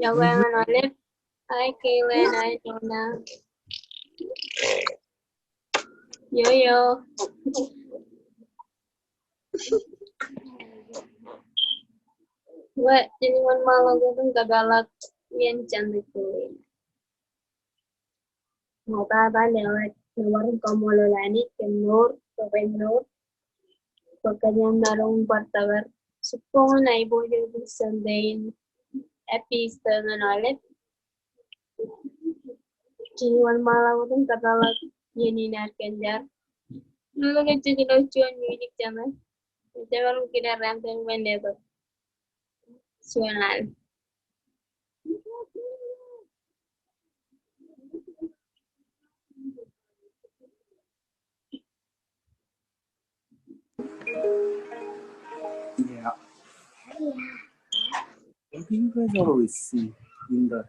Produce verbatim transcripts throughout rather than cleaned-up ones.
Iọkwe ñan aolep. Hi, Kaylin. Hi, Nona. Yo, yo. Wōt, jen wōnṃaanḷọk wōt im kapeḷḷọk iien Sunday ko in. Ṃokta ḷọk, ewōr kaṃṃoolol Anij kōn mour, bwe kōn mour. Bwe kōjeañ maroñ in bar tōpar jibboñōn aiboojoj in Sunday in. Happy Easter ñan aolep. Jen wōnṃaanḷọk wōt im kapeḷḷọk iien in ad kōn jar. Lukkuun kōj ilo juon music channel. Jemaroñ kile raan tōl pen letok. Juon alen. Yeah. What do you guys always see in the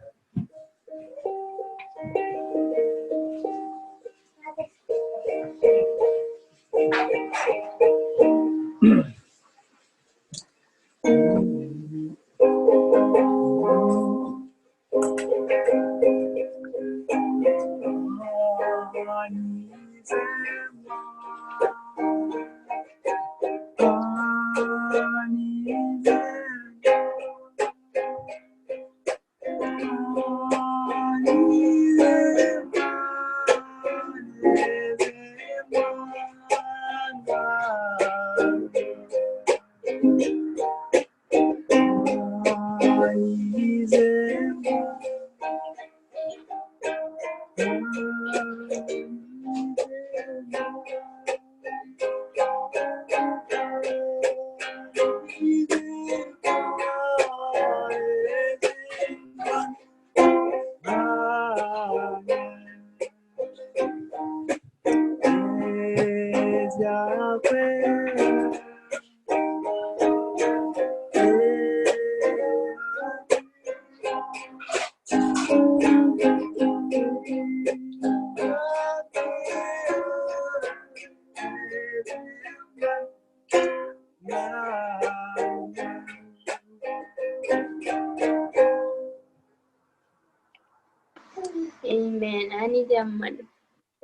Amen. Anij eṃṃan.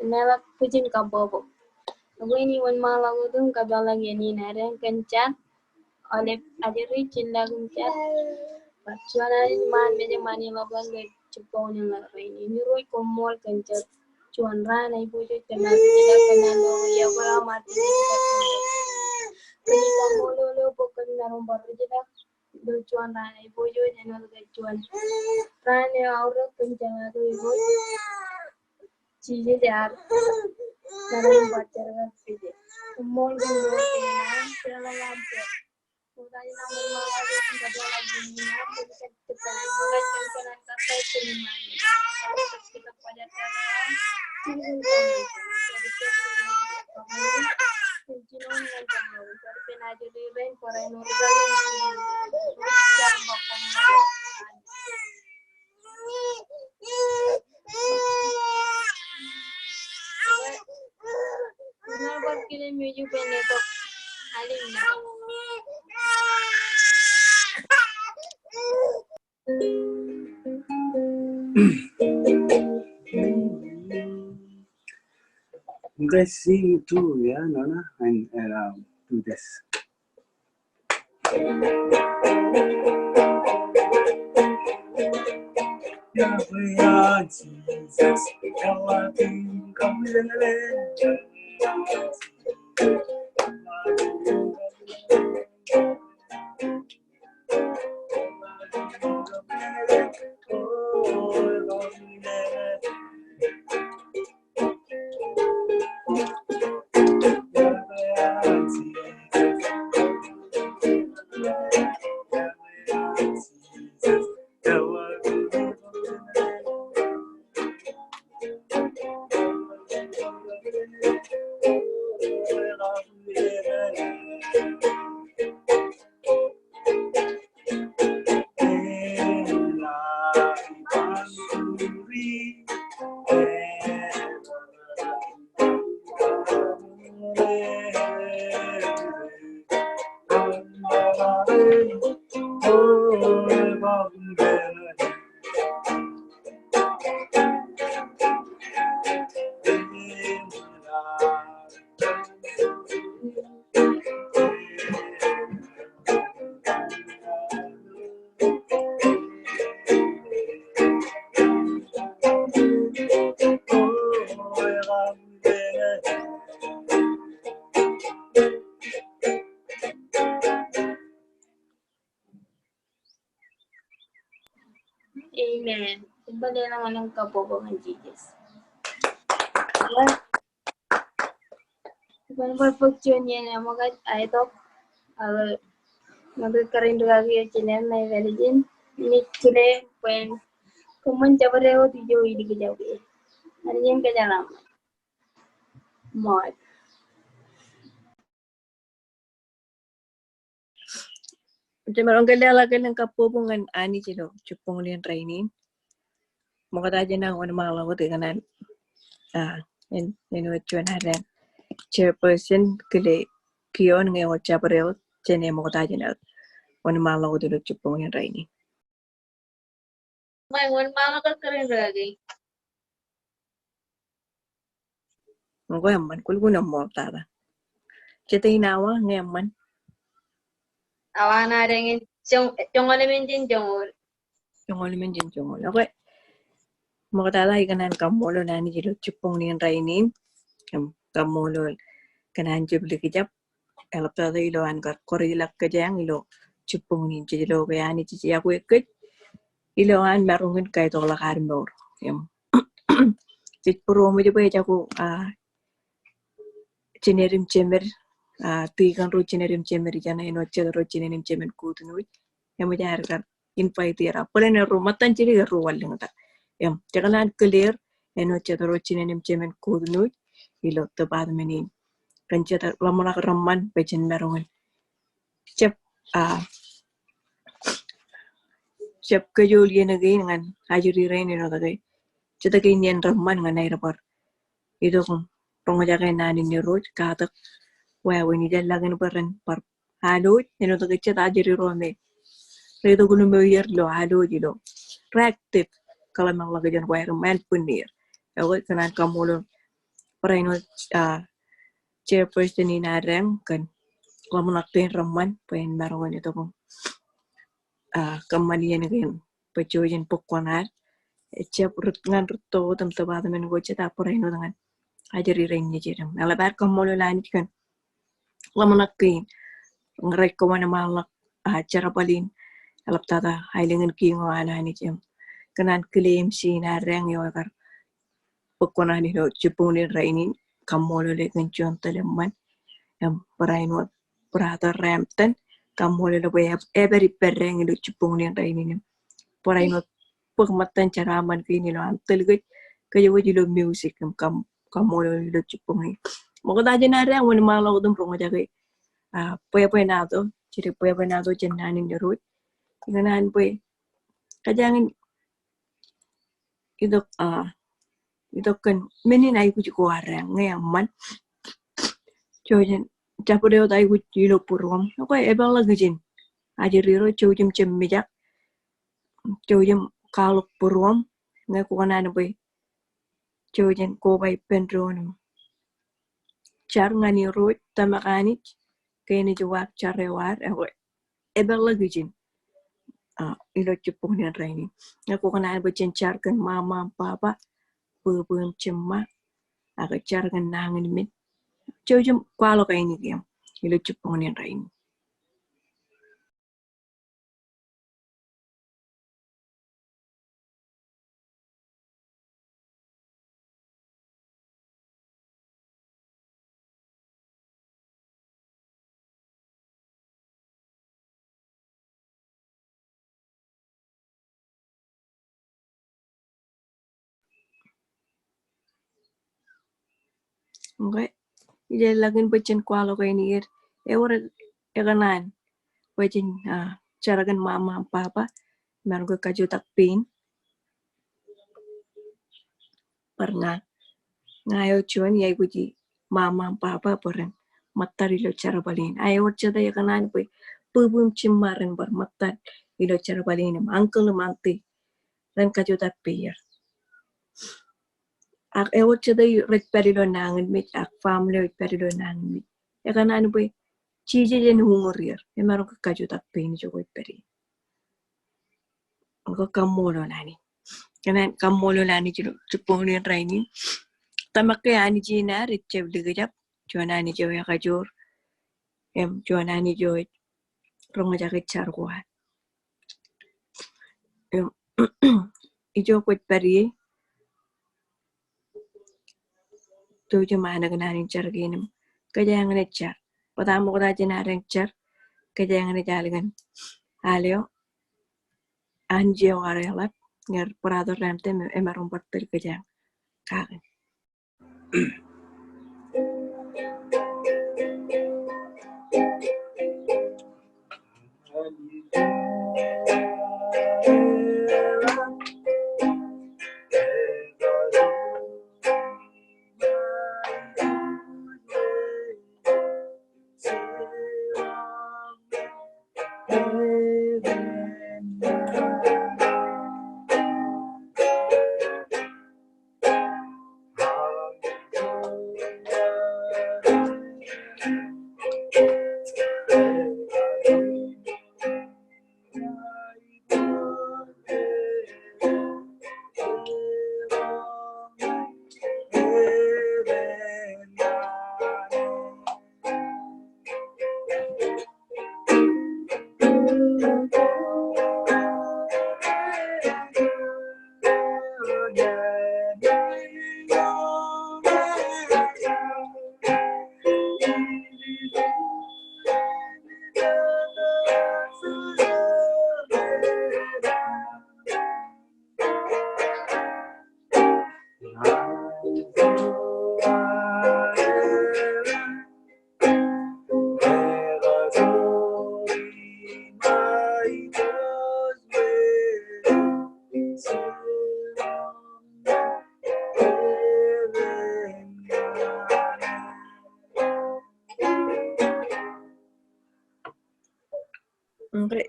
Im eḷap bwijin kabbokbok. Ak iien in wōnṃaanḷọk wōt im kapeḷḷọk iien in ad kōn jar. Aolep ajri, jen lale im jar. Bwe juon Anij ṃaan mejaṃ ṃaan in ḷapḷọk ilo jibboñōn in rainin. Irooj, koṃṃool kōn jar. Juon raan aiboojoj kōn aō rijilōk, kōn aō ijoko, im aō rijilōk. Kōn aō ijoko, bwe kōn aō rijilōk. Ilo juon raan aiboojoj, āinwōt ke juon raan eo aorōk kōn jeḷā to, Irooj. Jisōs ear, ear bar jar kake. Koṃṃool kōn mour kein an, jeḷā ḷọk aṃ pād. You guys sing too, yeah, Nona? And, and, um, do this. Amen. Bar leḷọk ñan kabbokbok ñan Jisōs. Bar, bar bōk juon iien eṃōkaj aetok. Ak ṃokta kar in rūkaki eo jined ṇe ipād ijin. Ij kile bwe en kōṃṃan jabdewōt ijo ilikjab e. Anij en kōjeraaṃṃan. Ṃool. Jemaroñ ke leḷọk elōñ kabbokbok ñan Anij ilo jibboñōn in rainin. Ṃokta jān aō wōnṃaanḷọk wōt ikōṇaan, ah, en, āinwōt juon ad, chairperson, kile kiiō ñe ewōr jabdewōt jān e ṃokta jān aō wōnṃaanḷọk wōt ilo jibboñōn in rainin. Ṃae, wōnṃaanḷọk kar kōrā in rūkaki. Ñe eṃṃan, kwōlukkuun ṃool tata. Jete in awa, ñe eṃṃan. Awa ṇa ad eñin, joñ-, joñoul emān jān joñoul. Joñoul emān jān joñoul. Okay. Ṃoktata ikōṇaan kaṃṃoolol Anij ilo jibboñōn in rainin. Im, kaṃṃoolol kōn an jab likjab. Eḷaptata ilo an kar kōrā ḷọk kōj ilo jibboñōn in, jej lo ke Anij ej iọkwe kōj ilo an maroñ in kaitokḷọk ad mour. Im, jej būroṃōj bwe ejako, ah, jined im jemed, ah, tikōn ro jined im jemed ijeṇe, āinwōt jet ro jined im jemed kōtnuuj. Eṃōj aer kar invite er, bōlen erro ṃōttan jidik, erro wanlōñtak. Im, jekōṇaan kile er āinwōt jet ro jined im jemed kōtnuuj ilo department in. Kōn jet ḷōmṇak reṃṃan bwe jen maroñ in jab, ah, jab kōjool iien kein ñan ajri rein āinwōt ke jet kein iien reṃṃan ñan aer bar itok im roñjake naan in Irooj, katak wāween, ij lale in bwe ren bar alwōj, āinwōt ke jet ajri ro me reitok ilo mour er ilo alwōj ilo reactive, kōḷmānḷọkjeṇ wāween im ānbwinnier. Ekwe, ikōṇaan kaṃṃoolol barāinwōt, ah, chairperson in ad eñ kōn ḷōmṇak kein reṃṃan bwe en maroñ in itok im, ah, kōṃṃan iien kein bwe jouj im bōk kuṇaad. Ejjab rūt ñan rūtto wōt im department ko jet, ak barāinwōt ñan ajri rein nejid im. Eḷap ad kaṃṃoolol Anij kōn ḷōmṇak kein ñe rej kōwōnṃaanḷọk, ah, jerbal in. Eḷaptata aelōñ in kiiñ eo an Anij im. Ikōṇaan kile MC in ad eñ eo ekar bōk kuṇaad ilo jibboñōn in rainin, kaṃṃoolol e kōn juon tōl eṃṃan. Im, barāinwōt Brother Ramtōn, kaṃṃoolol e bwe ej, ej pād ippād eñ ilo jibboñōn in rainin im. Barāinwōt bōk ṃōttan jeraaṃṃan kein ilo an tōl kōj, kōjwōj ilo music im kam, kaṃṃoolol ilo jibboñōn in. Ṃokta jān ad eñ wōnṃaanḷọk wōt im roñjake, ah, bwebwenato, jidik bwebwenato jān naan in Irooj. Ikōṇaan bwe kōjeañ in itok, ah, itok kōn men in aikuj ko ad eñ ñe eṃṃan. Jouj im jabdewōt aikuj ilo būruōṃ. Ekwe, epeḷḷọk ijin. Ajri ro, jouj im jab mijak. Jouj im kwaḷọk būruōṃ. Ñe kwōkōṇaan bwe jouj im koba ippān doon im jar ñan Irooj, tōmak Anij, ke enaaj waak jar eo ad, ekwe, epeḷḷọk ijin, ah, ilo jibboñōn in rainin. Ñe kwōkōṇaan bwe jen jar kōn ṃaṃa im baba, bōbō im jiṃṃa, ak jar kōn nañinmej, jouj im kwaḷọk ainikien ilo jibboñōn in rainin. Okay. Ij lale in bwe jen kwaḷọk ainikien. Ewōr ekōṇaan bwe jen, ah, jar kōn ṃaṃa im baba, maroñ ke kajutak pein. Bar ña, ña eo juon iaikuji ṃaṃa im baba bwe ren ṃōttad ilo jerbal in. Ak ewōr jete ekōṇaan bwe bōbō im jiṃṃa ren bar ṃōttad ilo jerbal in im uncle im auntie ren kajutak peier. Ak ewōr jete rej pād ilo nañinmej, ak family eo ej pād ilo nañinmej. Ekōṇaan bwe Jisōs en uñūr er. Emaroñ ke kajutak pein ijoko ej pād ie. Ekwe kaṃṃoolol Anij. Kōṇaan kaṃṃoolol Anij ilo jibboñ in rainin. Tōmak ke Anij in ad ejjab likjab, juon Anij eo ekajoor, im juon Anij eo ej roñjake jar ko ad. Im ijoko ej pād ie, jouj im anōk naan in jar kein im kōjeañ naaj jar. Bōtab ṃokta jān ad jar, kōjeañ naaj al kōn al eo Anij eo ear eḷap ñan brother Ramte im emaroñ bar pād kōjeañ kake.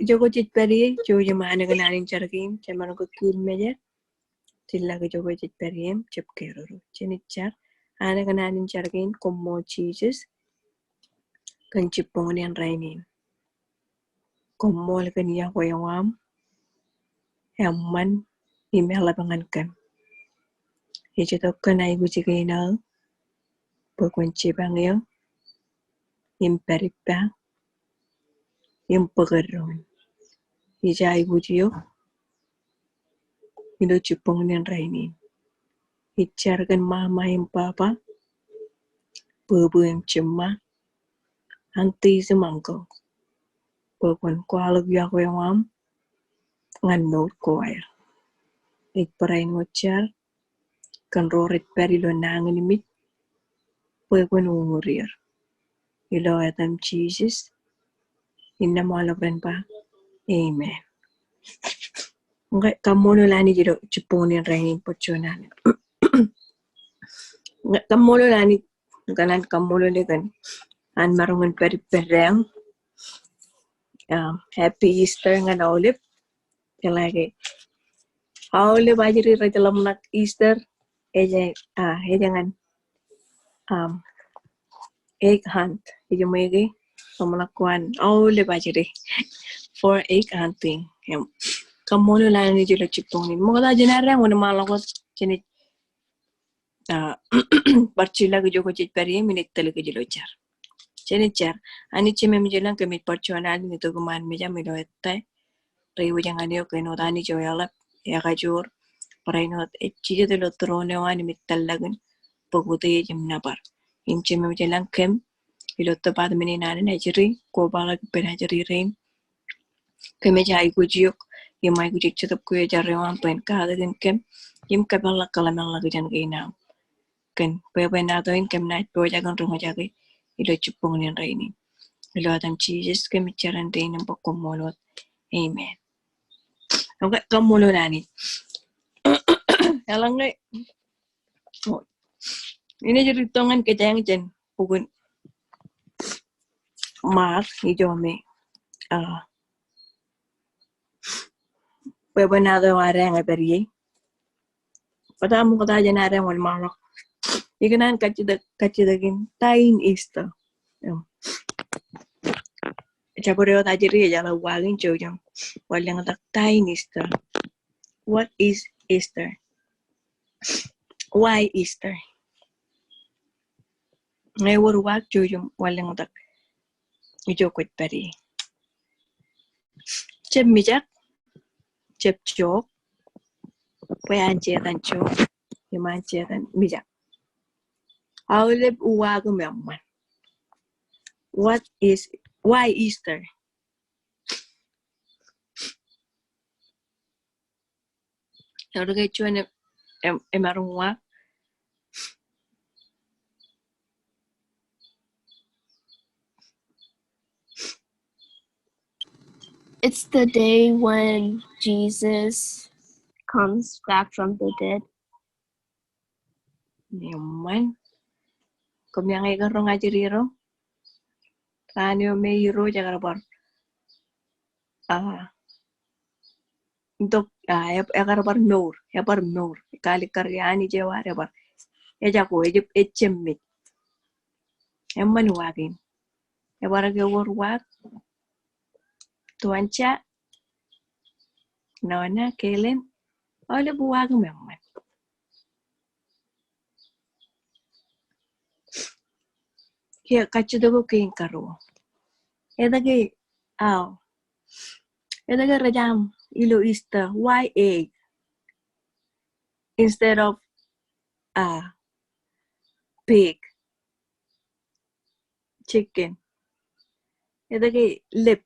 Ijoko jej pād ie, jouj im anōk naan in jar kein, jemaroñ ke kiil mejād. Jillọk ijoko jej pād ie im jab keroro. Jen jar, anōk naan in jar kein, koṃṃool Jisōs kōn jibboñin rainin. Koṃṃool kōn iọkwe eo aṃ eṃṃan im eḷap ñan kōm. Ej itok kōn aikuj kein aō bwe kwōn jipañ eō im pād ippa im bōk eddoin. Ij aikuj eok ilo jibboñin rainin. Ij jar kōn ṃaṃa im baba, bōbō im jiṃṃa, aunties im uncles, bwe kwōn kwaḷọk iọkwe eo aṃ ñan mour ko aer. Ij barāinwōt jar kōn ro rej pād ilo nañinmej bwe kwōn uñūr er. Ilo etaṃ Jisōs, innām aolep ren ba, amen. Ekwe, kaṃṃoolol Anij ilo jibboñin rainin bwe juon an. Ekwe, kaṃṃoolol Anij, kōṇaan kaṃṃoolol e kōn an maroñ in pād ippād down. Um, happy Easter ñan aolep. Jeḷā ke aolep ajri rej ḷōmṇak Easter, ej, ah, ej ñan, um, egg hunt. Ej ṃōj ke ḷōmṇak ko an aolep ajri for egg hunting. Im kaṃṃoolol Anij ilo jibboñin. Ṃokta jān ad wōnṃaanḷọk wōt, jenaaj ah, bar jillọk ijoko jej pād ie im inaaj tōl kōj ilo jar. Jen jar. Anij Jemem ilañ, kōmij bar juon alen itok iṃaan mejaṃ ilo ettā. Reiwōj ñan eok kōn wōt Anij eo eḷap, ekajoor, barāinwōt ej jijet ilo throne eo an im ej tōl ḷọk in bōk utiej im nōbar. Im Jemem ilañ, kōm ilo department in an ajri, kobaḷọk ippān ajri rein, kōmij aikuj eok im aikuj ej Jetōb Kwōjarjar eo aṃ bwe en katakin kōm im kōpeḷḷọk kōḷmānḷọkjeṇ kein aṃ. Kōn bwebwenato in kōm naaj pojak in roñjake ilo jibboñin rainin. Ilo etaṃ Jisōs kōmij jar in rainin im bwe koṃṃool wōt. Amen. Okay, kaṃṃoolol Anij. Eḷaññe inaaj ri tok ñan kōjeañ jān bok in Mark, ijo me, ah, bwebwenato eo ad eñin pād ie. Bōtab ṃokta jān ad wōnṃaanḷọk, ikōṇaan kajjitōk, kajjitōk in ta in Easter. Im, jabdewōt ajri ejeḷā uwaak in, jouj im wanlōñtak ta in Easter. What is Easter? Why Easter? Ñe ewōr uwaak, jouj im wanlōñtak ijo kwōj pād ie. Jab mijak, jab jook, bwe an jetan jook im an jetan mijak. Aolep uwaak im eṃṃan. What is, why Easter? Ewōr ke juon em, em, emaroñ uwaak? It's the day when Jesus comes back from the dead. Eṃṃan. Koṃeañ ekar roñ ajri ro? Raan eo me Irooj ekar bar, ah, tok, ah, e-, ekar bar mour, ebar mour. Kaalikkar ke Anij eo ad ebar. Ejako, ej-, ejjab mej. Eṃṃan uwaak in. Ebar ke ewōr uwaak? Tuancha, Nona, Kelen, aolep uwaak im eṃṃan. Kiiō kajjitōk kein karuo. Etke, aō, etke rej aṃ ilo Easter, why egg instead of, uh, pig? Chicken. Etke lep.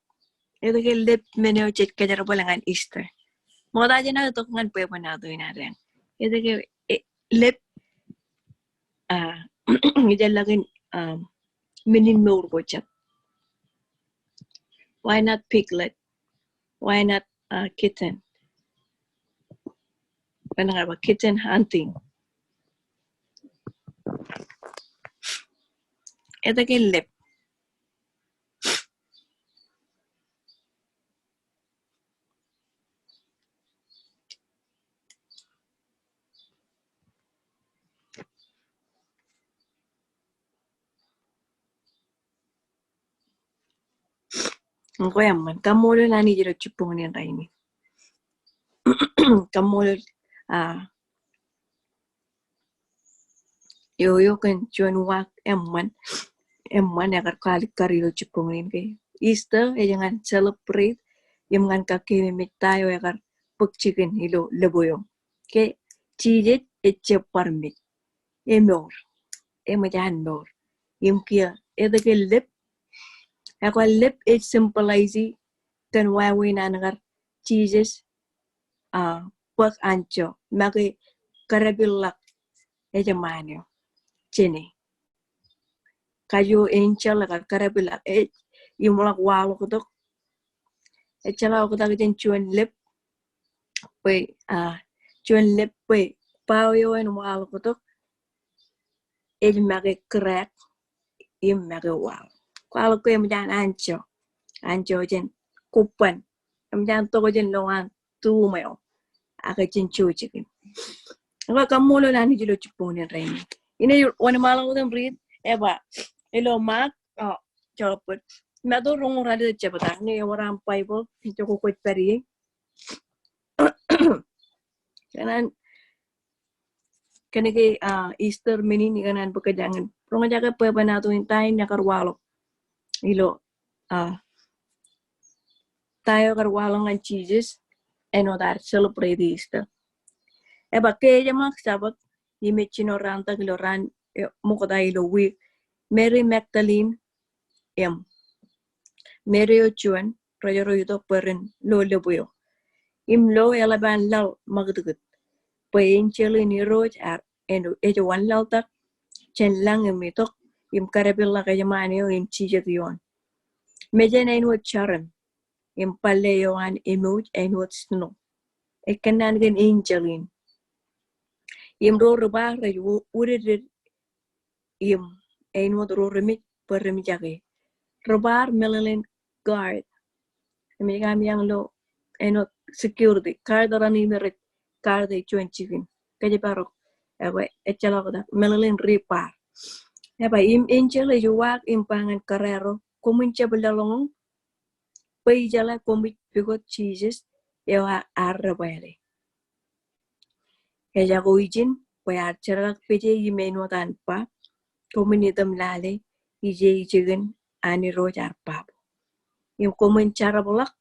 Etke lep men eo jej kōjerbal ñan Easter? Ṃokta jān aō tok ñan bwebwenato in ad eñ. Etke, eh, lep, ah, ejjeḷọkin, um, men in mour ko jab. Why not piglet? Why not, uh, kitten? Why not have a kitten hunting? Etke lep. Ñe eṃṃan, kaṃṃoolol Anij ilo jibboñin rainin. Kaṃṃoolol, ah, eo, eo kōn juon uwaak eṃṃan, eṃṃan ekar kaalikkar ilo jibboñin ke. Easter ej ñan celebrate im ñan kakeememej ta eo ekar bōk jikin ilo lōb eo. Ke Jisōs ejjab bar mej. Emour. Eṃōj an mour. Im kiiō etke lep. Ekwe lep ej symbolize kōn wāween an kar Jisōs, ah, bōk anjọ make kōrāpilḷọk ejṃaan eo jāne. Kajo enjeḷ ekar kōrāpilḷọk ej im ḷọk waḷọk tok. Ejjeḷọk oktak jān juon lep bwe, ah, juon lep bwe bao eo en waḷọk tok ej make kōrā im make waḷọk. Kwaḷọk ke eṃōj an anjọ. Anjọ jān kobban. Eṃōj an tok jān lowaan tuṃ eo. Ak jān jojikin. Ak kaṃṃoolol Anij ilo jibboñin rainin. Inaaj wōnṃaanḷọk wōt im riit, eba, ilo Mark, oh, jọpwōt. Matu roñoul ralitōk jebta, ñe ewōr aṃ Baibōḷ, ijoko kwōj pād ie. Kōn an, kōnke, ah, Easter men in ikōṇaan bōk kōjeañ in roñjake bwebwenato in ta in ekar waḷọk. Ilo, ah, ta eo ekar waḷọk ñan Jisōs, āinwōt ad celebrate Easter. Eba ke ejjeṃḷọk Sabbath, im ej jino raan tok ilo raan, eh, ṃokta ilo wiik, Mary Magdalene, im Mary eo juon, rej ro itok bwe ren lo lōb eo. Im lo eḷap an laḷ ṃakūtkūt. Bwe enjeḷ in Irooj ear, en, ej wanlaḷtak jān lañ im itok, im kōrāpilḷọk ejṃaan eo im jijet ioon. Mejān āinwōt jarom, im bōlle eo an emouj āinwōt snow. Ekkōnnaan kōn enjeḷ in. Im ro ri ba rej u-, udeded im āinwōt ro remej bwe remejake. Ri ba meḷeḷein guard. Im ej kōmeañ lo āinwōt security guard raṇ im rej guard e juon jikin. Kōjparok. Ekwe, ejjeḷọk oktak. Meḷeḷein ri ba. Eba im enjeḷ ej uwaak im ba ñan kōrā ro, koṃwin jab lōḷñọñ bwe ijeḷā koṃij pukot Jisōs eo ear debwāāle. Ejako ijin bwe ear jerkakpeje im āinwōt an ba, koṃwin item lale ije jikin an Irooj ear babo. Im koṃwin jerbḷọk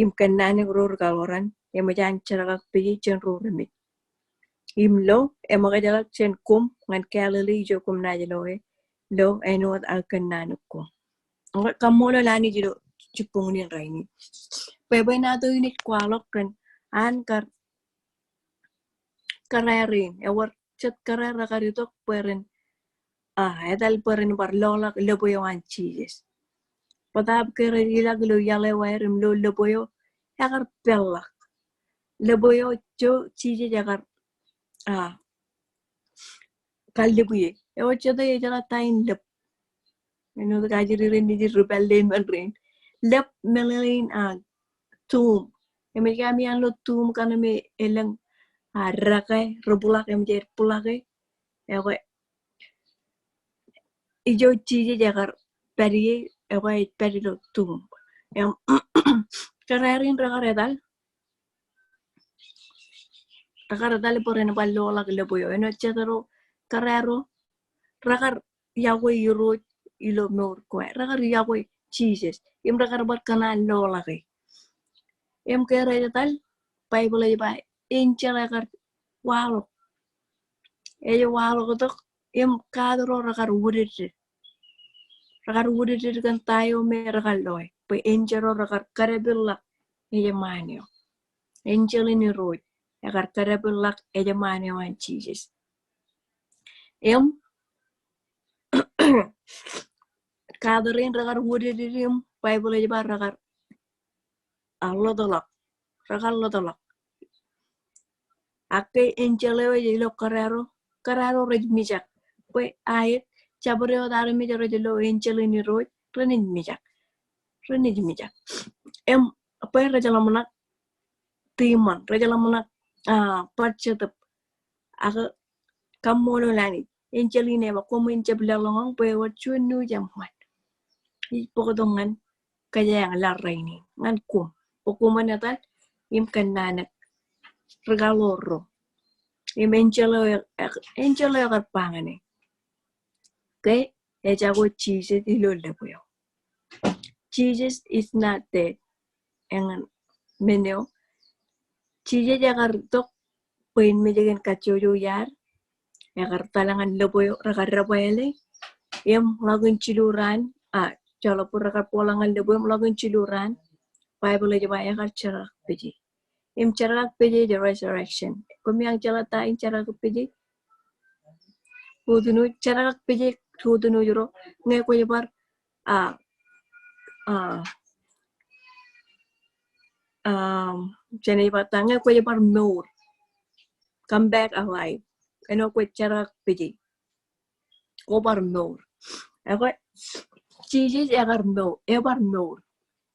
im kōnnaan ro rūkaḷoran, eṃōj an jerkakpeje jān ro remej. Im lo, eṃōkajḷọk jān koṃ ñan Galili ijo koṃ naaj loe, lo āinwōt aō kōnnaan koṃ. Kaṃṃoolol Anij ilo jibboñin rainin. Bwe bwe naan in ej kwaḷọk kōn an kar kōrā rein, ewōr jet kōrā rekar itok bwe ren, a, etal bwe ren bar loḷọk lōb eo an Jisōs. Bōtaab ke rej ilọk ilo iaḷ eo aer im lo lōb eo ekar peḷḷọk. Lōb eo ijo Jisōs ekar, a, kallib ie. Eo jet eo ejeḷā ta in lōb. Āinwōt kajjitōk ren ij ri pālle men rein. Lōb meḷeḷein, a, tomb. Eṃōj ke ami ilo tomb kaṇe me elōñ, a, dekā, ri bōḷak, eṃōj aer bōḷake. Ekwe ijo Jisōs ekar pād ie, ekwe ej pād ilo tomb. Im kōrā rein rekar etal. Rekar etal bwe ren bar loḷọk lōb eo. Āinwōt jet ro kōrā ro, rekar iọkwe Irooj ilo mour ko aer. Rekar iọkwe Jisōs. Im rekar bar kōṇaan loḷọke. Im ke rej etal, Baibōḷ ej ba enjeḷ ekar waḷọk. Ej waḷọk tok, im kaat ro rekar wūdiddid. Rekar wūdiddid kōn ta eo me rekar loe. Bwe enjeḷ ro rekar kōdepilḷọk ejṃaan eo. Enjeḷ in Irooj ekar kōdepilḷọk ejṃaan eo an Jisōs. Im kaat rein rekar wūdiddid im Baibōḷ ej ba rekar, a, ḷotḷọk. Rekar ḷotḷọk. Ak ke enjeḷ eo ej lo kōrā ro, kōrā ro rej mijak. Bwe aet, jabdewōt armej rej lo enjeḷ in Irooj, renaaj mijak. Renaaj mijak. Im bwe rej ḷōmṇak tiṃoṇ, rej ḷōmṇak, a, bar jetōb. Ak kaṃṃoolol Anij. Enjeḷ in ej ba koṃwin jab lōḷñọñ bwe ewōr juon nuuj eṃṃan. Ij bōktok ñan kōjeañ laḷ rainin, ñan koṃ. Bwe koṃwin etal im kōnnaan rūkaḷoor ro. Im enjeḷ eo, enjeḷ eo ekar ba ñan e, ke ejako Jisōs ilo lōb eo. Jesus is not dead. Eñin men eo. Jisōs ekar itok bwe en mejān kajjojo iaad. Ekar etal ñan lōb eo rekar debwāāle. Im ḷọk in jilu raan, a, joḷọk bwe rekar bōkḷọk ñan lōb eo im ḷọk in jilu raan, Baibōḷ ej ba ekar jerkakpeje. Im jerkakpeje ej resurrection. Koṃeañ jeḷā ta in jerkakpeje? Good news, jerkakpeje good news ro. Ñe kwōj bar, a, a, um, jenaaj ba ta, ñe kwōj bar mour. Come back alive. Āinwōt kwōj jerkakpeje. Kwō bar mour. Ekwe, Jisōs ekar mour, ebar mour.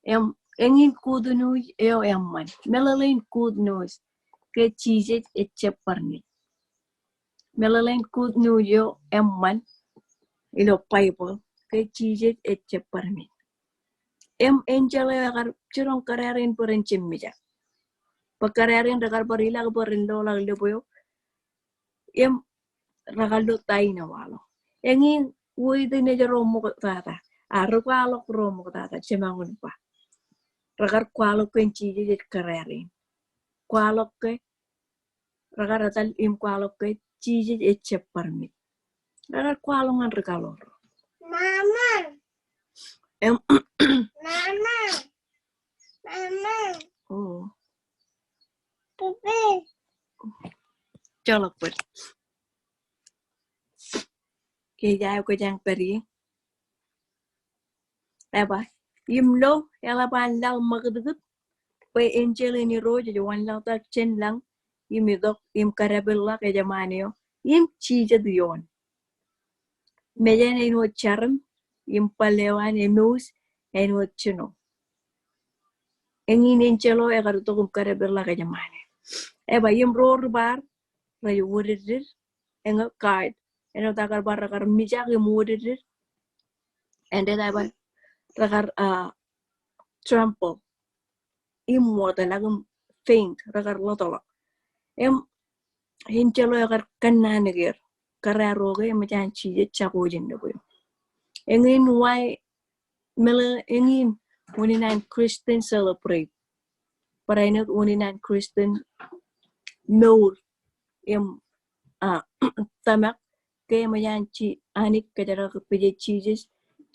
Im, eñin good news eo eṃṃan. Meḷeḷein good news ke Jisōs ejjab bar men. Meḷeḷein good news eo eṃṃan ilo Baibōḷ ke Jisōs ejjab bar men. Im enjeḷ eo ekar jiroñ kōrā rein bwe ren jab mijak. Bwe kōrā rein rekar bar ilọk bwe ren loḷọk lōb eo. Im rekar lo ta in ewaḷọk. Eñin wōt in ej ro ṃoktata. A, ri kwaḷọk ro ṃoktata, jemaroñ in ba. Rekar kwaḷọk ke Jisōs ej kōrā rein. Kwaḷọk ke, rekar etal im kwaḷọk ke Jisōs ejjab bar men. Rekar kwaḷọk ñan rūkaḷoor ro. Mama. Im, Mama. Mama. Oh. Pepe. Joḷọk bōd. Ke ij aikuj kōjeañ pād ie. Eba, im lo, eḷap an laḷ ṃakūtkūt, bwe enjeḷ in Irooj ej wanlaḷtak jān lañ, im itok, im kōdepilḷọk ejṃaan eo, im jijet ioon. Mejān āinwōt jarom, im bōl eo an Emmaus āinwōt jino. Eñin enjeḷ eo ekar itok im kōdepilḷọk ejṃaan eo. Eba im ro ri bar rej wūdiddid, eñin guard, Āinwōt aō kar ba rekar mijak im wūdikdik. Āindein aō ba rekar, ah, tremble im wōtlọk im faint, rekar ḷotḷọk. Im, āinjelo ekar kōnnaan er, kōrā ro ke eṃōj an Jisōs jako ijin lōb eo. Eñin why meḷeḷe eñin unin an Christian celebrate. Barāinwōt unin an Christian mour im, ah, tōmak ke eṃōj an Ji-, Anij kōjrak pije Jisōs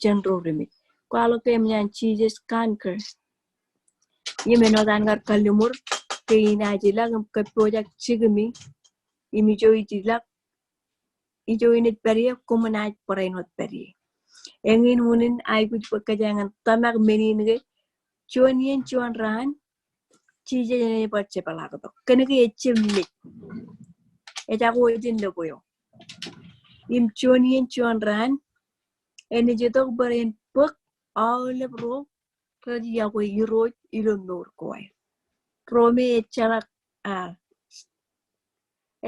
jān ro remej. Kwaḷọk ke eṃōj an Jisōs conquer. Im āinwōt an kar kalliṃur ke inaaj ilọk im kōppojak jikimi. Im ijo ij ilọk, ijo inaaj pād ie, koṃwin naaj barāinwōt pād ie. Eñin unin aikuj bwe kōjeañ in tōmak men in ke juon iien juon raan, Jisōs enaaj bar jepḷaaktok. Kōnke ejjab mej. Ejako ijin lōb eo. Im juon iien juon raan, enaaj itok bwe en bōk aolep ro rej yokwe Irooj ilo mour ko aer. Ro me ejjeḷọk, ah,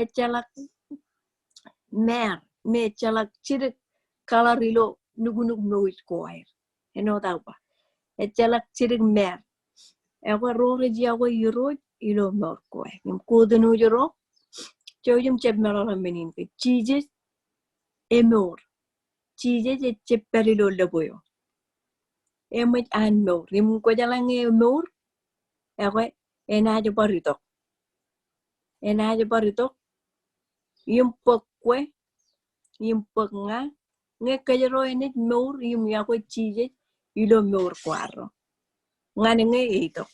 ejjeḷọk maar, me ejjeḷọk jidik kaḷar ilo nuknuk mour ko aer. Āinwōt aō ba. Ejjeḷọk jidik maar. Ekwe ro rej yokwe Irooj ilo mour ko aer. Im kōtōnuj ro, jouj im jab meḷọkḷọk men in ke Jisōs emour. Jisōs ejjab pād ilo lōb eo. Eṃōj an mour. Im kwōjeḷā ñe emour, ekwe enaaj bar itok. Enaaj bar itok im bōk kwe, im bōk ña, ñe kōjro enaaj mour im yokwe Jisōs ilo mour ko arro. Ñan ñe eitok.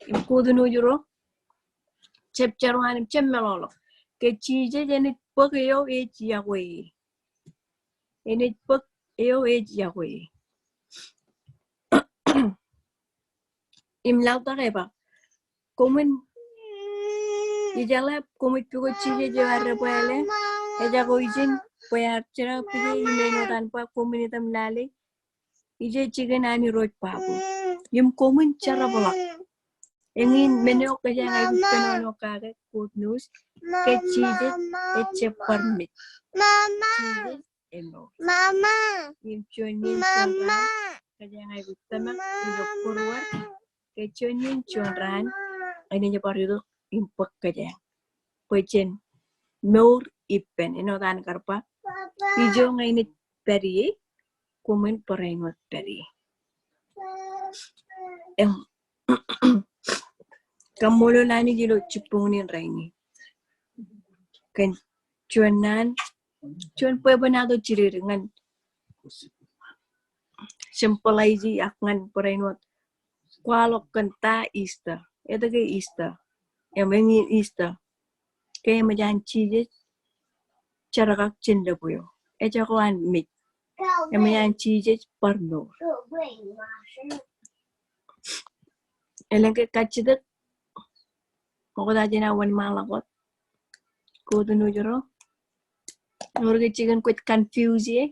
Im kōtōnuj ro, jab jeruan im jab meḷọkḷọk ke Jisōs enaaj bōk eo ej yokwe e. Enaaj bōk eo ej yokwe e. Im laḷtak eba, koṃwin, ijeḷā koṃij pukot Jisōs eo ear debwāāle, ejako ijin, bwe ear jerkakpeje im āinwōt an ba koṃwin item lale, ije jikin an Irooj babu. Im koṃwin jerbḷọk. Eñin men eo kōjeañ aikuj kōnono kake good news, ke Jisōs ejjab bar mej. Jisōs emour. Im juon iien juon raan, kōjeañ aikuj tōmak ilo būruod, ke juon iien juon raan, enaaj bar itok im bōk kōjeañ. Bwe jen mour ippān, āinwōt an kar ba, ijo ñe enaaj pād ie, koṃwin barāinwōt pād ie. Im, kaṃṃoolol Anij ilo jibboñ in rainin. Kōn juon naan, juon bwebwenato jidikdik ñan symbolize ak ñan barāinwōt kwaḷọk kōn ta Easter. Etke Easter? Im eñin Easter ke eṃōj an Jisōs jerkak jān lōb eo. Ejako an mej. Eṃōj an Jisōs bar mour. Elōñ ke kajjitōk ṃokta jān aō wōnṃaanḷọk wōt? Kōtōnuj ro. Ewōr ke jikin kwōj confuse ie?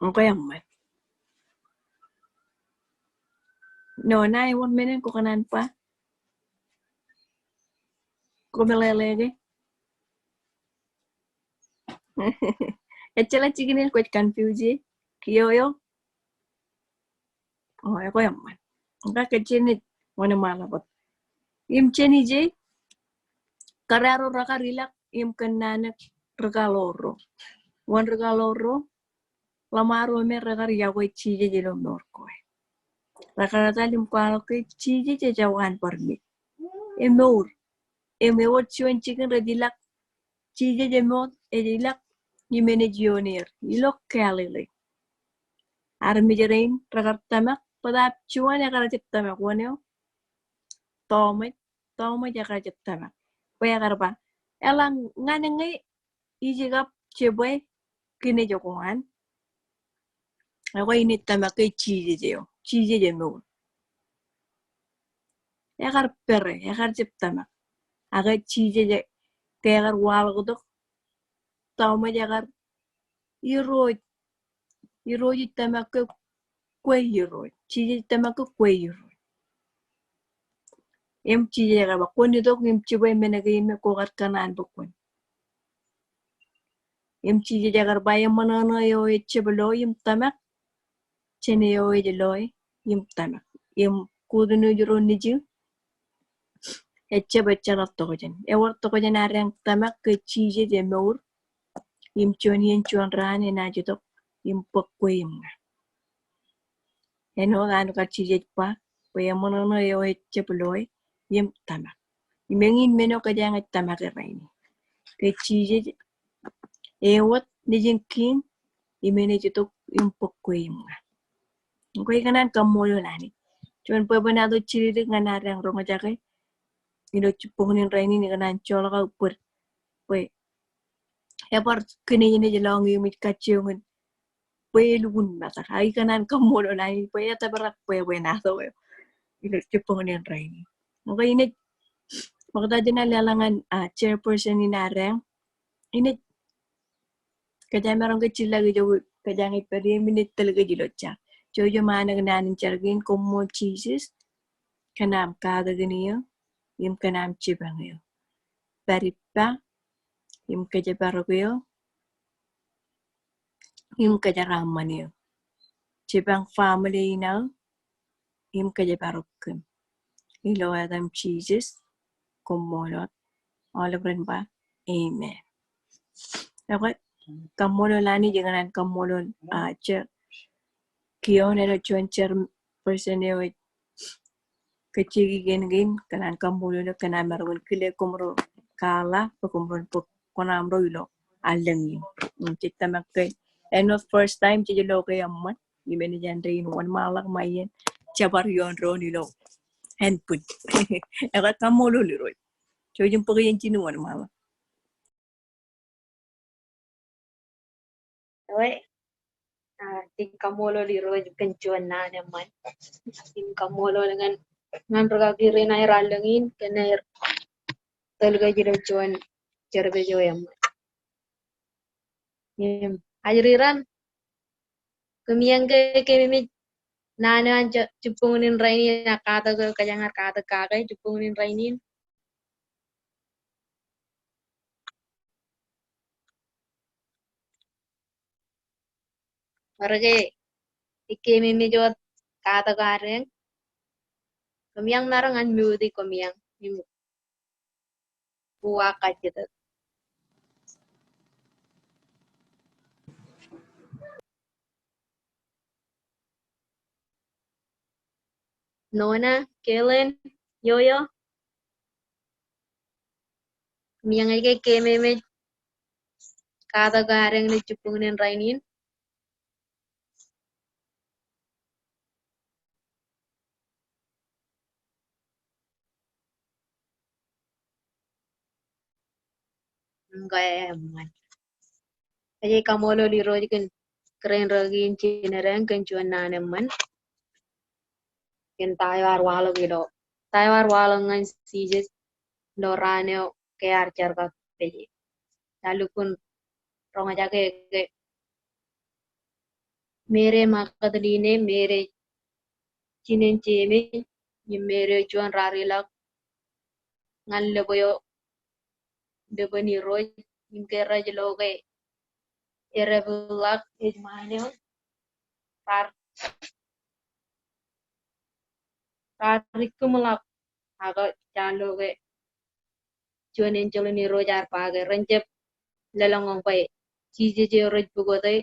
Okay, eṃṃan. No, ña ewōr men in kwō kōṇaan ba? Kwō meḷeḷe ke? Ejjeḷọk jikin in kwōj confuse ie? Kiiō eo? O, ekwe eṃṃan. Ña kajjitōk wōnṃaanḷọk wōt. Im jān ije, kōrā ro rekar ilọk im kōnnaanōk rūkaḷoor ro. Wōn rūkaḷoor ro? Ḷōṃaro me rekar yokwe Jisōs ilo mour ko aer. Rekar etal im kwaḷọk ke Jisōs ejako an bar mej. Emour. Im ewōr juon jikin rej ilọk Jisōs emour, ej ilọk im enaaj ioon er ilo Galili. Armej rein rekar tōmak, bōtab juon ekar jab tōmak, wōn eo? Tọọṃōj, Tọọṃōj ekar jab tōmak. Bwe ekar ba, eḷaññe ñan ñe ij kab jebwe kinej ko an, ekwe inaaj tōmak ke Jisōs eo, Jisōs emour. Ekar pere, ekar jab tōmak. Ak Jisōs e, ke ekar waḷọktok, tọmej ekar, Irooj, Irooj ij tōmak ke kwe Irooj. Jisōs ij tōmak ke kwe Irooj. Im Jisōs ekar ba, kwōn itok im jibwe men kein me kwō kar kōṇaan bwe kwōn. Im Jisōs ekar ba, eṃōṇōṇō eo ejjab loe im tōmak, jān eo ej loe im tōmak. Im Good News ro nejū, ejjab ejjeḷọk tokjān. Ewōr tokjān adeañ tōmak ke Jisōs emour im juon iien juon raan enaaj itok im bōk kwe im ña. Āinwōt an kar Jisōs ba, bwe eṃōṇōṇō eo ejjab loe im tōmak. Im eñin men eo kōjeañ ej tōmak rainin. Ke Jisōs ewōt Nejin Kiiñ im enaaj itok im bōk kwe im ña. Ñe ikōṇaan kaṃṃoolol Anij. Juon bwebwenato jidikdik ñan adeañ roñjake ilo jibboñin rainin, ikōṇaan joḷọk aō bōd bwe ebar kinejenej lọñiōmej kajjioñ in bwe elukkuun metak. Ak ikōṇaan kaṃṃoolol Anij bwe etōprak bwebwenato eo ilo jibboñin rainin. Ñe inaaj ṃokta jān an leḷọk ñan, ah, chairperson in adeañ. Inaaj kōjeañ maroñ ke jillọk ijo kōjeañ ej pād ie im inaaj tōl kōj ilo jar. Jouj im anōk naan in jar kein. Koṃṃool Jisōs kōn aṃ katakin eō im kōn aṃ jipañ eō. Pād ippa im kōjparok eō im kōjeraaṃṃan eō. Jipañ family in aō im kōjparok kōm. Ilo etaṃ Jisōs, koṃṃool wōt. Aolep ren ba, amen. Ekwe, kaṃṃoolol Anij, ikōṇaan kaṃṃoolol, ah, Chair Kion eo juon chairperson eo ej kajjioñ kōn kein, ikōṇaan kaṃṃoolol eō kōn aṃ maroñ in kile koṃro kaḷa bwe koṃro bōk kuṇaṃro ilo allōñ in. Mm, jej tōmak ke āinwōt first time jej lo ke eṃṃan. Im enaaj āindein wōnṃaanḷọk ṃae iien jabdewōt doon ilo ānbwin. Ekwe kaṃṃoolol Irooj. Jouj im bōk iien ijin wōnṃaanḷọk. Ekwe, ah, jej kaṃṃoolol Irooj kōn juon naan eṃṃan. Im kaṃṃoolol ñan, ñan rūkaki rein aer allōñ in kōn aer tōl kōj ilo juon jerbal eo eṃṃan. Im ajri raṇ, kōmij ke, kememej naan eo an jibboñin rainin, ak katak eo kōjeañ ar katak kake jibboñin rainin. Bar ke kememej wōt katak adeañ, kōmij maroñ unmute kōmij im uwaak kajjitōk. Nona, Kellen, Yoyo. Im eñin ke kememej katak adeañ ilo jibboñin rainin. Ñe eṃṃan, kōjeañ kaṃṃoolol Irooj kōn kōrā in rūkaki in jined eṇ kōn juon naan eṃṃan. Kōn ta eo ear waḷọk ilo, ta eo ear waḷọk ñan Jisōs ilo raan eo ke ear jerkakpeje. Ij lukkuun roñjake ke Mary Magdalene, Mary jinen Jemes, im Mary eo juon raar ilọk ñan lōb eo, lōb in Irooj, im ke rej lo ke erepeḷḷọk ejṃaan eo, raar, raar ikkūṃḷọk, ak ij lo ke juon enjeḷ in Irooj ear ba ke ren jab lōḷñọñ bwe Jisōs eo rej pukot e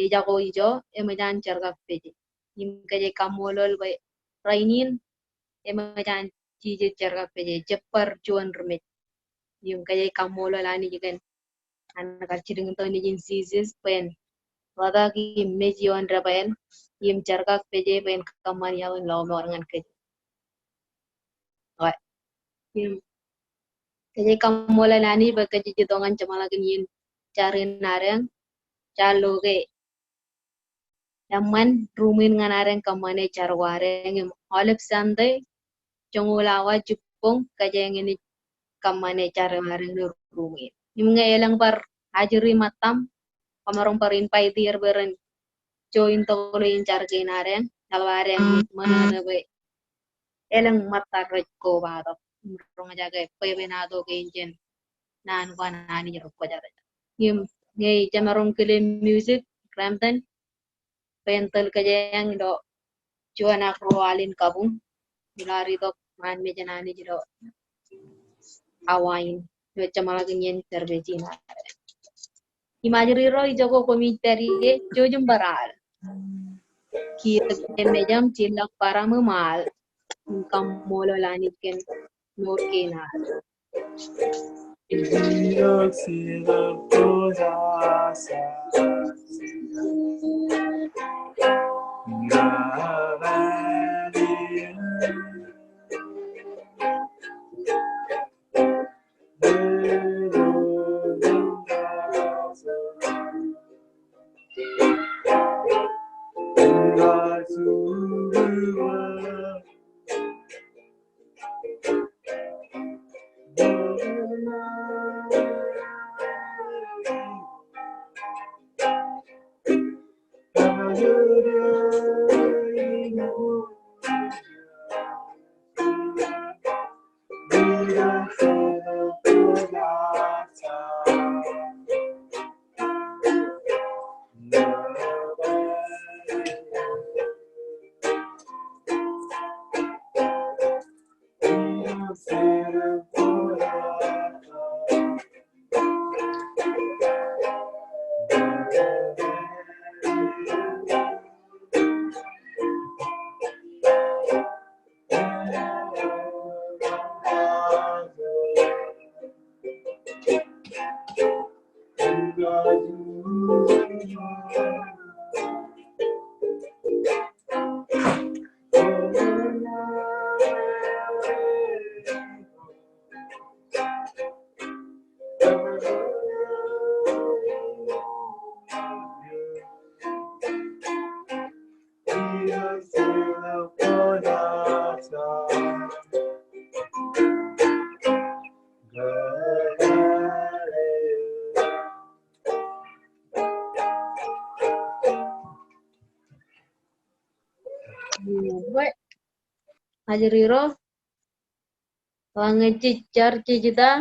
ejako ijo, eṃōj an jerkakpeje. Im kōjeañ kaṃṃoolol bwe rainin eṃōj an Jisōs jerkakpeje, ejjab bar juon ri mej. Im kōjeañ kaṃṃoolol Anij kōn an kar jilkintok Nejin Jisōs bwe en ḷotak im mej ioon debwāāl im jerkakpeje bwe en kōṃṃan iaḷ in lọmọọr ñan kōj. Ekwe, im kōjeañ kaṃṃoolol Anij bwe kōj jej itok ñan jeṃḷọkin iien jar in adeañ. Ij lo ke eṃṃan ruṃwin ñan adeañ kōṃṃane jar ko adeañ, im aolep Sunday joñoul awa jibboñ kōjeañ enaaj kōṃṃane jar eo adeañ ilo ruṃwin. Im ñe elōñ bar ajri ṃōttaṃ, kwōmaroñ bar invite er bwe ren join tokḷe in jar kein ad eñ, eḷap ad eñ ṃōṇōṇō bwe elōñ ṃōttan rej kobatok im roñjake bwebwenato kein jān naan ko an Anij rekwōjarjar. Im ñe jemaroñ kile music, Ramden, bwe en tōl kōj eñ ilo juon ak ruo alin kabuñ ilo ad itok ṃaan mejān Anij ilo awa in, ilo jeṃḷọkin iien service in. Im ajri ro, ijoko koṃij pād ie, jouj im bar al. Kiiō kōj mejān, jillọk baraṃ im al. Im kaṃṃoolol Anij kōn mour kein ad. Ajri ro, ḷak ñe jej jar jejitōk,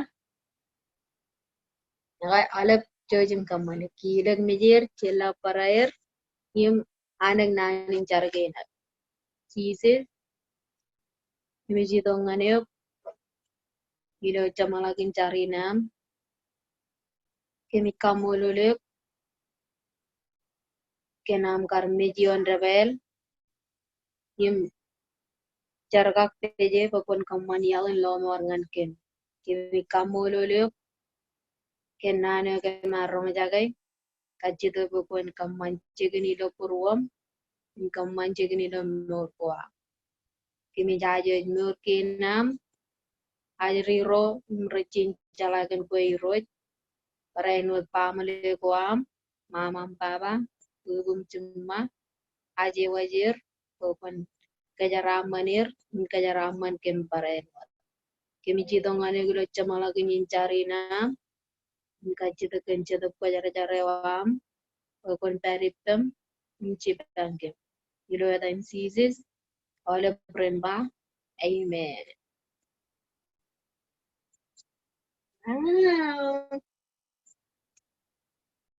ña ke aolep jouj im kōṃṃane. Kilōk mejeir, jillọk bōraer, im anōk naan in jar kein ad. Jisōs, kōmij itok ñan eok ilo jeṃḷọkin jar in aṃ. Kōmij kaṃṃoolol eok kōn aṃ kar mej ioon debwāāl im jerkakpeje bwe kwōn kōṃṃan iaḷ in lọmọọr ñan kōm. Kōmij kaṃṃoolol eok kōn naan eo kōm ar roñjake, kajjitōk bwe kwōn kōṃṃan jikin ilo būruōṃ im kōṃṃan jikin ilo mour ko aṃ. Kōmij ajooj mour kein aṃ, ajri ro im rijjien jeḷā kōn kwe Irooj, barāinwōt baaṃle ko aṃ, ṃaṃa im baba, bwibwi im jiṃṃa, aje wōj er, bwe kwōn kōjeraaṃṃan er im kōjeraaṃṃan kōm barāinwōt. Kōmij itok ñan eok ilo jeṃḷọkin iien jar in aṃ, im kajjitōk kōn Jetōb Kwōjarjar eo aṃ, bwe kwōn pād ippem im jipañ kōm. Ilo etan Jisōs, aolep ren ba, amen. Wow.